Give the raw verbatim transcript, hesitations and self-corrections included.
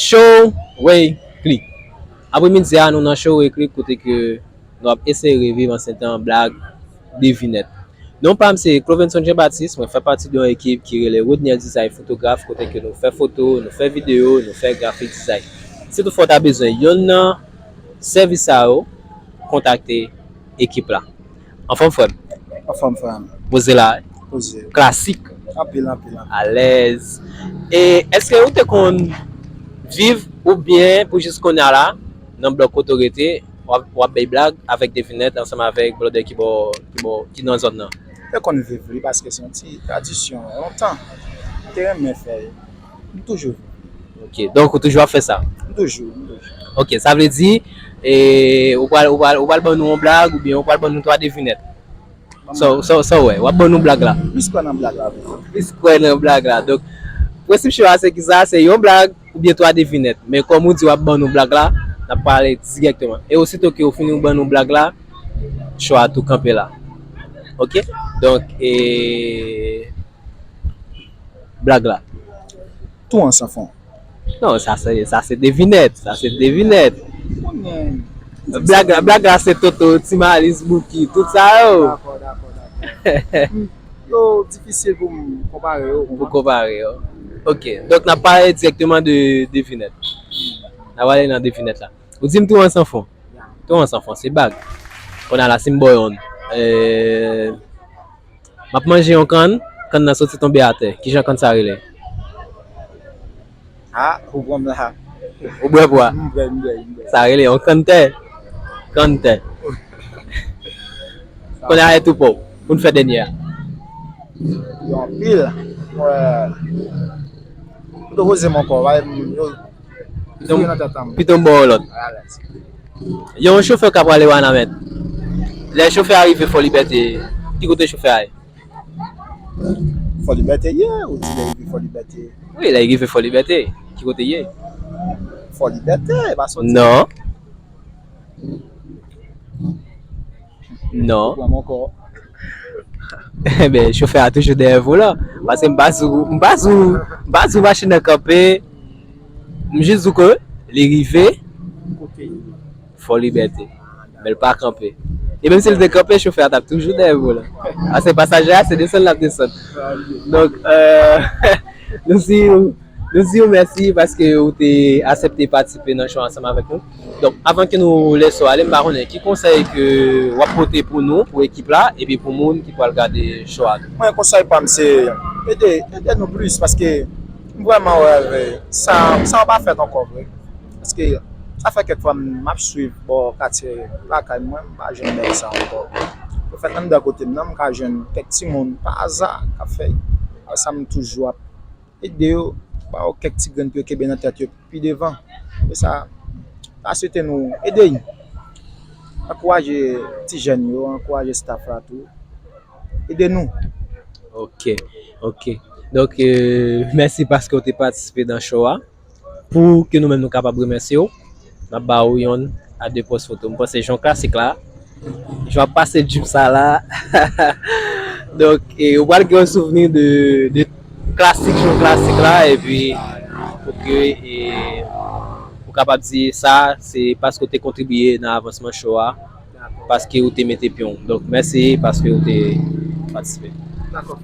Show Way Click. Apremidi a, nou nan Show Way Click kote ke nou ap eseye reviv ansyen tan blag, devinèt. Non pa m se Clovenson Jean Baptiste, mwen fè pati de yon ekip ki rele Rodniel Design Fotograf, kote ke nou fè foto, nou fè videyo, nou fè grafik design. Si toutfwa w ta bezwen yonn nan sèvis sa yo, kontakte ekip la. Anfòm, frè m? Anfòm, frè m. Poze la. Poze. Klasik. Anpil, anpil, anpil. Alèz. E èske ou te konn viv oubyen pou jis kounye a la, nan blòk kote w rete, w ap, w ap bay blag avèk devinèt ansanm avèk blòdè ki bò, ki bò, ki nan zòn nan? Te konn viv li paske se yon ti tradisyon lontan. M te renmen fè l. M toujou viv li. Ok, donk ou toujou ap fè sa? M toujou, m toujou. Ok, sa vle di, e, ou pral, ou pral, ou pral ban nou yon blag oubyen ou pral ban nou twa devinèt? Sa, sa, sa w wè, w ap ban nou blag la. Plis kwè nan blag la, vre. Plis kwè nan blag la. Donk, prensip show a se ki sa? Se yon blag oubyen twa devinèt. Men kòm ou di w ap ban nou blag la, n ap pale dirèkteman. E osito ke ou fini ban nou blag la, show a tou kanpe la. Ok? Donk, e, blag la. Tou an san fon. Non, sa se, sa se devinèt, sa se devinèt. Konnen. Blag la, blag la se Toto, Ti Malis, Bouki, tout sa yo. Dakò, dakò, dakò. Yo difisil pou m konpare yo. Pou konpare yo. Ok, donk n ap pale dirèkteman de devinèt. N ap pale nan devinèt la. Ou di m tou an san fon. Tou an san fon, se bag. Kounye a la, si m ba w yonn. Eh, m ap manje yon kann, kann nan soti tonbe atè. Kijan kann sa rele? Ah, ou pran m la. Ou bwè pwa? M bwè, m bwè, m bwè. Sa rele yon kann tè. Kann tè. Kounye a, e tou pa w pou n fè dènye a. Yo anpil. Wè. M te poze m ankò, wè, yo, yo nan tèt an m. Pito m ba w lòt. Alèz. Yon chofè k ap prale Wanament. Lè chofè a rive Fò Libète, ki kote chofè a ye? Fò Libète ye, ou di lè rive Fò Libète. Wi, lè rive Fò Libète, ki kote ye? Fò Libète, pa soti. Non. Non. Pran m ankò. Enben, chofè a toujou dèyè volan. Paske m pa sou, m pa sou, m pa sou machin nan kanpe. M jis di w ke li rive. Kote? Fò Libète. Men l pa kanpe. E menm si l te kanpe, chofè a t ap toujou dèyè volan. Paske pasaje a, se desann l ap desann. Donk, euh, nou di, nou di w mèsi paske ou te aksepte patisipe nan show ansanm avèk nou. Donk, avan ke nou lese w ale, m pa konnen, ki konsèy ke w ap pote pou nou, pou ekip la, epi pou moun ki pral gade show a tou? Mwen, konsèy pa m, se ede, ede nou plis, paske m vrèman wè, sa, sa pa fèt ankò vre. Paske sa fè kèk fwa m ap swiv bò katye lakay mwen, m pa jwenn bèl sa ankò. Anfèt, anndan kote m nan, m ka jwenn kèk timoun pa aza k ap fè l. Sa m toujou ap ede yo, ba yo kèk ti grenn pou yo kenbe nan tèt yo pi devan. E sa, ta swete nou ede y. Ankouraje ti jèn yo, ankouraje staff la tou. Ede nou. Ok, ok. Donk, euh, mèsi paske w te patisipe nan show a. Pou ke nou menm nou kapab remèsye w, n ap ba ou yonn a de pòz foto. M panse jan klasik la, jan w ap pase jip sa la. Donk, e, ou pral gen yon souvni de, de klasik jan klasik la, epi pou ke, e, ou kapab di sa, se paske w te kontribiye nan avansman show a. Paske ou te mete pyon w. Donk, mèsi paske ou te patisipe. Dakò.